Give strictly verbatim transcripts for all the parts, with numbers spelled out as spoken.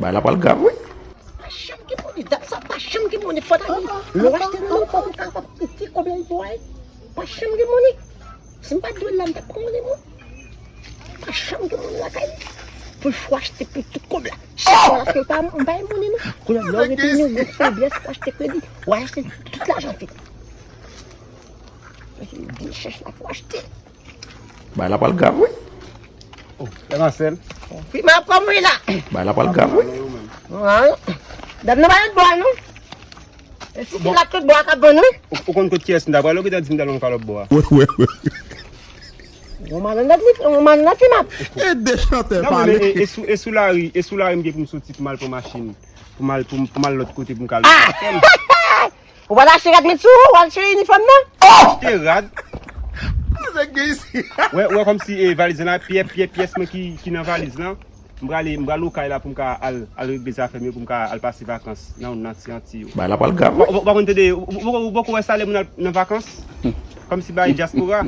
Bagay la pral grav, wi. Pa janm gen monnen, dat sa pa janm gen monnen. Fò ta gen, lè w achte nan men fò w kapab konte konbyen l pou w ay. Pa janm gen monnen. Si m pa t dwe la, m t ap pran monnen mwen. Pa janm gen monnen lakay li. Pou l fò achte pou tout kòb la. Chak fwa l achte pa, m pa gen monnen non. Kounye a lè w retounen, w fè byès pou achte kredi. W achte tout lajan fini. Di chèch la pou achte. Bagay la pral grav, wi. Oh, lè Mansèl. Fi m ap kòm wi la. Bagay la pral grav, wi. Dam nan pa lòt bò a non. E si ki la tout bò a k ap vann wi. Ou, ou konn kot kiyès m ta pral, ou gentan di m ta al yon kalòt bò a. Wi, wi, wi. Yon malandèt li, yon malandèt fi m ap. E de chantè pale. E, e sou, e sou lari, e sou lari m gen pou m soti pou m al pran machin. Pou m al, pou m, pou m al lòt kote pou m ka lwe. Ou pa t achte rad met sou ou, w al cheri inifòm nan? Achte rad. Wè, wè kòmsi e valiz lan, pyè, pyè, pyès mwen ki, ki nan valiz lan. M prale, m pral okay la pou m ka al, al regle zafè m yo, pou m ka al pase vakans nan youn nan ti Anti yo. Bagay la pral grav, wi. Ou, ou, ou pa konn tande, ou, ou, ou, ou poko wè sa lè moun al nan vakans? Kòmsi bagay dyaspora.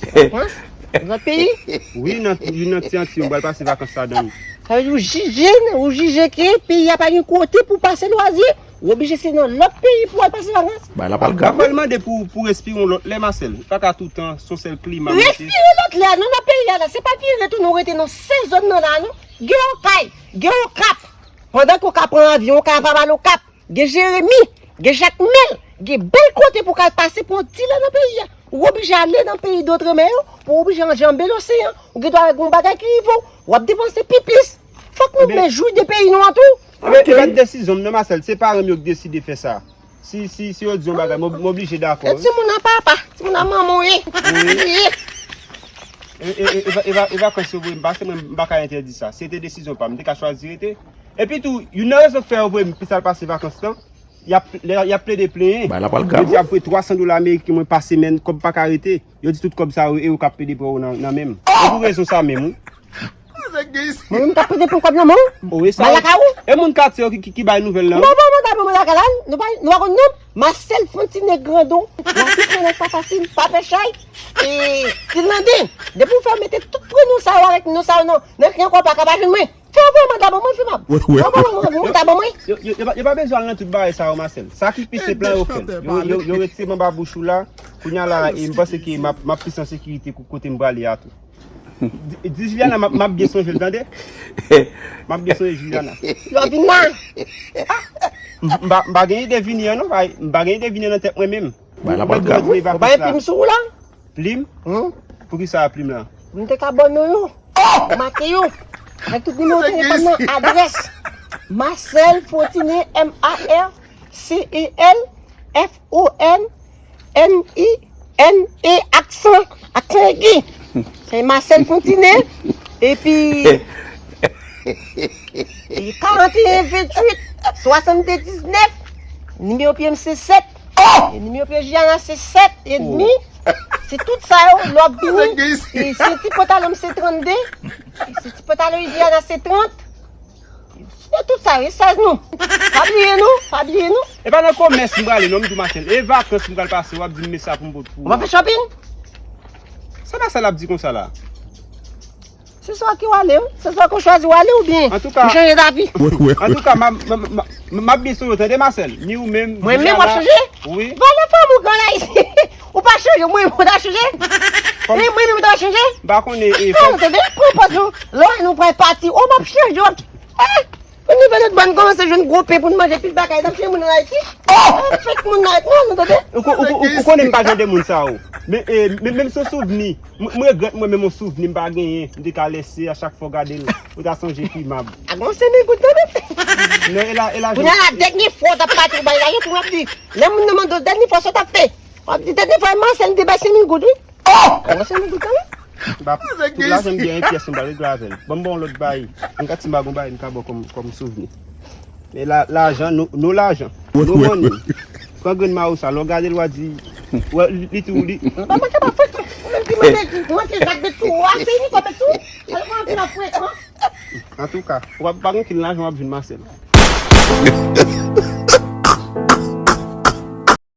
Vakans? Nan lòt peyi? Wi, nan, youn nan ti Anti yo, m pral pase vakans ladan l. Sa vle di ou jije, ou jije ke peyi a pa gen kote pou pase lwazi? Ou oblije se nan lòt peyi pou w al pase vakans. Bagay la pral grav, wi. Fò l mande pou, pou respire yon lòt lè, Mansèl. Pa ka toutan, se yon sèl klima, mesye. Respire lòt lè, nou nan peyi a la, se pa vire tounen ou rete nan sèl zòn nan la, non. Gen Okay, gen Okap. Pandan ke w ka pran avyon, w ka ap al Okap. Gen Jeremi, gen Jakmèl, gen bèl kote pou w ka al pase pou yon ti lè nan peyi a. Ou oblije ale nan peyi dotremè yo, pou w oblije anjanbe loseyan. Ou gen dwa gen yon bagay ki rive w, w ap depanse pi plis. Fòk nou vle jwi de peyi nou an tou. Ebyen, e pa t desizyon m non, Mansèl, se paran m yo ki deside fè sa. Si, si, si yo di yon bagay, m ob-, m oblije dakò, wi. E timoun an papa, timoun an manman w ye. Wi. E, e, e, e va-, e va-, e vakans yo vre m pase, mwen m pa ka entèdi sa. Se te desizyon pa m, m te ka chwazi rete. Epi tou, youn nan rezon k fè yo voye m plis al pase vakans lan, y ap, lè y ap plede plenyen. Bagay la pral grav, wi. Yo di y ap voye twa san dola ameriken mwen pa semèn, kòb pa ka rete. Yo di tout kòb sa yo, e yo k ap plede pran yo nan, nan men m. E pou rezon sa menm, wi. Mwen menm k ap plede pran kòb nan men w? Wi, sa. Bay lakay ou? E moun katye yo ki, ki, ki bay nouvèl la, wi. Mwen pa manda mwen lakay la, nou pa, nou pa konn non m. Mansèl Fontine Grandon. Lavi konnen pa fasil, pa fè chay. E, Tilande, depi w fè mete tout prenon sa yo avèk non sa yo nan, nan kren kò pa ka pa jwenn mwen. Fè w voye manda ban mwen, fi m ap. Wi, wi. Fè w voye manda ban mwen. Yo, yo, yo pa, yo pa bezwen al nan tout bagay sa yo, Mansèl. Sa ki pi senp lan, yo fè l. Yo, yo, yo retire m anba bouch ou la. Kounye a la, e m panse ke m ap, m ap plis an sekirite kou-, kote m prale a tou. Di, di Juliana, m ap, m ap byen sonje l, tande? M ap byen sonje Juliana. Lè w vin la. M, m pa, m pa gen ide vini an, non, pa, m pa gen ide vini an nan tèt mwen menm. Bagay la pral grav, wi. Ou pa gen plim sou ou la? Plim? Poukisa plim la? M te ka ba w non yo. Make yo. Avèk tout nimewo telefòn nan, adrès. Marcel Fortuné, M A R C E L F O N N I N E, aksan, aksan egi. Se Marcel Fortuné. Epi, e karanteyen venntuit swasanndez diznèf, nimewo pye m se sèt. E nimewo pye Juliana se sèt edmi. Se tout sa yo, lè w ap vini. E senti pantalon m se trannde. E senti pantalon Juliana se trant. Se tout sa yo, e sèz nou. Pa bliye nou, pa bliye nou. E pa nan komès m prale non, m di w Marcel. E vakans m pral pase, w ap di m men sa pou m pot pou ou. Ou pa fè shopping? Sa Marcel ap di konsa la? Se swa ke w ale, wi. Se swa ke w chwazi w ale oubyen ou chanje davi. Antouka, m ap byen sonje w, tande, Marcel? Ni ou menm, Mwen menm w ap chanje? Wi. Vòlè fanm ou gran la isi. Ou pa chanje, mwen menm ou ta chanje? E mwen menm ou ta chanje? M pa konnen, e, fò w tande, pran pòz nou. Lè nou pral pati, o, m ap chanje, w ap, eh! Pou nou fè lòt bò n kòmanse jwenn gwo pen pou n manje pil bagay, n ap chanje moun an Ayiti. Fèk moun nan non, nou tande? Ou ko-, ou ko-, ou konnen m pa jan de moun sa yo. Men, e, men, menm si w souvni, m, m regrèt mwen menm yon souvni m pa genyen, m te ka lèse a chak fwa w gade l, ou ta sonje fi m ap. A gon senk mil goud tande? Non, e la, e la. Kounye a la, dènye fwa w t ap pati ou bay lajan pou m ap di, lè moun nan mande w dènye fwa sa w t ap fè, w ap di dènye fwa Marcel m te bay senk mil goud wi. Oh! Ou wè se nou tout la wi. M pa, tout lajan m gen, yon pyès m pa regle avè l. Ban m ba w lòt bay. Yon gati m pa gon bay m ka ba w kòm, kòm souvni. Men la, lajan, no, no lajan. No money. Pran grenn mayo sa, lè w gade l, w a di, wè, li, li tou, li. Mwen pa kapab fè sa. Ou menm ki mande, ki mande jak de tou, a, se inifòm tou. Alò, kòman ti la frekan? Antouka, w ap pa gen okenn lajan w ap jwenn Marcel.